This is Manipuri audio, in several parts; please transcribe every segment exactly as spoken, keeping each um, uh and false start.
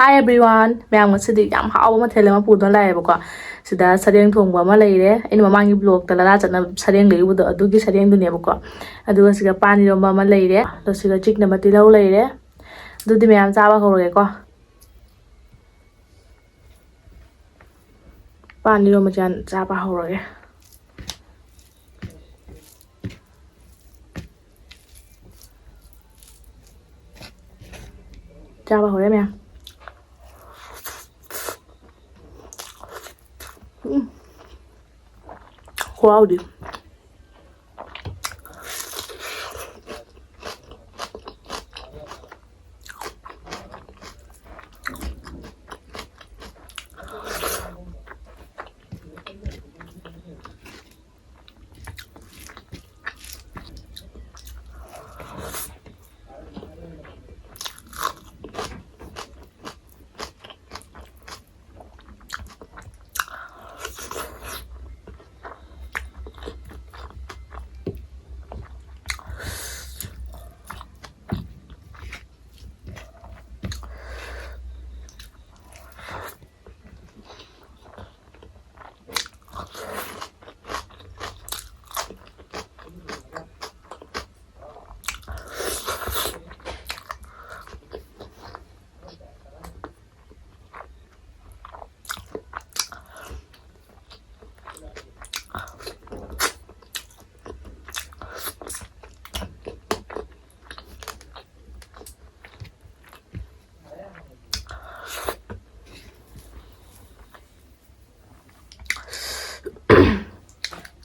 Hi everyone, ꯃꯌꯥꯝ, ꯉꯁꯤꯗꯤ ꯌꯥꯝ ꯍꯥꯎꯕ ꯃꯊꯦꯜ ꯑꯃ ꯄꯨꯗꯨꯅ ꯂꯥꯛꯑꯦꯕꯀꯣ꯫ ꯁꯤꯗ ꯁꯔꯦꯡ ꯊꯣꯡꯕ ꯑꯃ ꯂꯩꯔꯦ, ꯑꯩꯅ ꯃꯃꯥꯡꯒꯤ vlogꯇ ꯂꯥꯂꯥ ꯆꯠꯅꯕ ꯁꯔꯦꯡ ꯂꯩꯔꯨꯕꯗꯣ, ꯑꯗꯨꯒꯤ ꯁꯔꯦꯡꯗꯨꯅꯦꯕꯀꯣ꯫ ꯑꯗꯨꯒ ꯁꯤꯒ ꯄꯥꯟ ꯏꯔꯣꯝꯕ ꯑꯃ ꯂꯩꯔꯦ, ꯑꯗꯣ ꯁꯤꯒ ꯆꯤꯛꯅꯕ ꯇꯤꯜꯍꯧ ꯂꯩꯔꯦ꯫ ꯑꯗꯨꯗꯤ ꯃꯌꯥꯝ ꯆꯥꯕ ꯍꯧꯔꯒꯦꯀꯣ꯫ ꯄꯥꯟ ꯏꯔꯣꯝꯕꯁꯦ ꯍꯥꯟꯅ ꯆꯥꯕ ꯍꯧꯔꯒꯦ꯫ ꯆꯥꯕ ꯍꯧꯔꯦ ꯃꯌꯥꯝ꯫ ꯎꯝ꯫ ꯈꯨꯍꯥꯎꯗꯤ꯫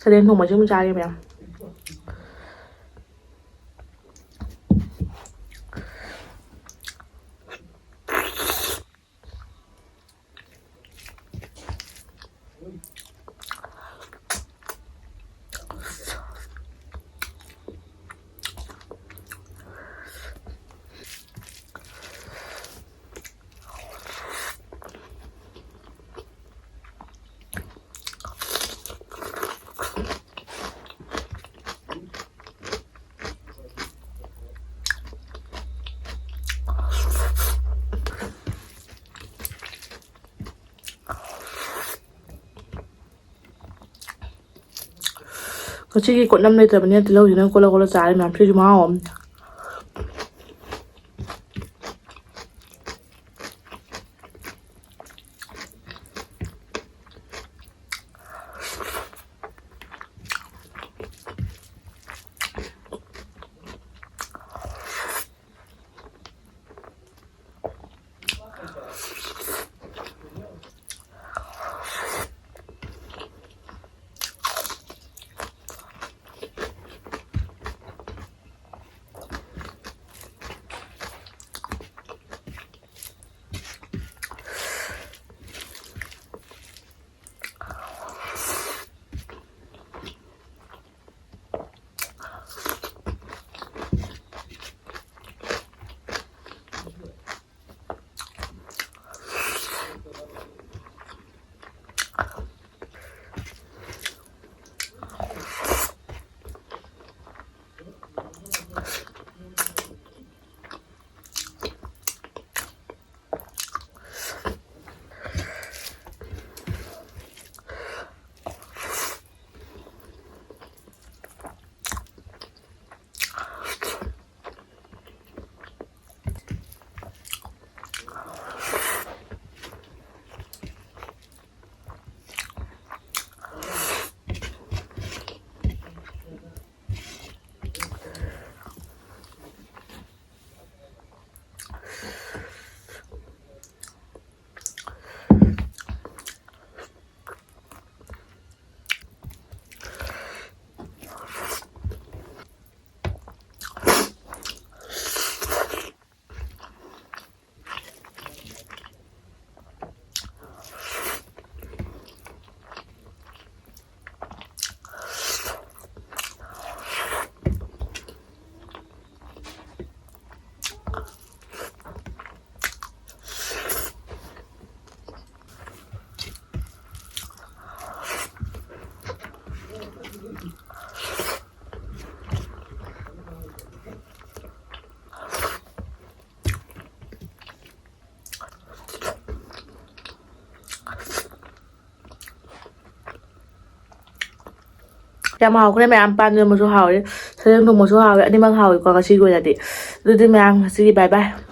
ꯁꯔꯦꯡ ꯊꯣꯡꯕꯁꯤ ꯑꯃꯨꯛ ꯆꯥꯒꯦ ꯃꯌꯥꯝ꯫ ꯉꯁꯤꯒꯤ ꯀꯣꯠꯅꯝ ꯂꯩꯇ꯭ꯔꯕꯅꯤꯅ ꯇꯤꯜꯍꯧꯁꯤꯅ ꯀꯣꯠꯂ ꯀꯣꯠꯂ ꯆꯥꯔꯦ ꯃꯌꯥꯝ꯫ ꯁꯤꯁꯨ ꯃꯍꯥꯎ ꯑꯃ꯫ ꯌꯥꯝ ꯍꯥꯎꯈ꯭ꯔꯦ ꯃꯌꯥꯝ, ꯄꯥꯟ ꯏꯔꯣꯟꯕꯁꯨ ꯍꯥꯎꯔꯦ, ꯁꯔꯦꯡ ꯊꯣꯡꯕꯁꯨ ꯍꯥꯎꯔꯦ, ꯑꯅꯤꯃꯛ ꯍꯥꯎꯋꯦꯀꯣ ꯉꯁꯤꯒꯤ ꯑꯣꯏꯅꯗꯤ꯫ ꯑꯗꯨꯗꯤ ꯃꯌꯥꯝ ꯉꯁꯤꯒꯤ bye bye꯫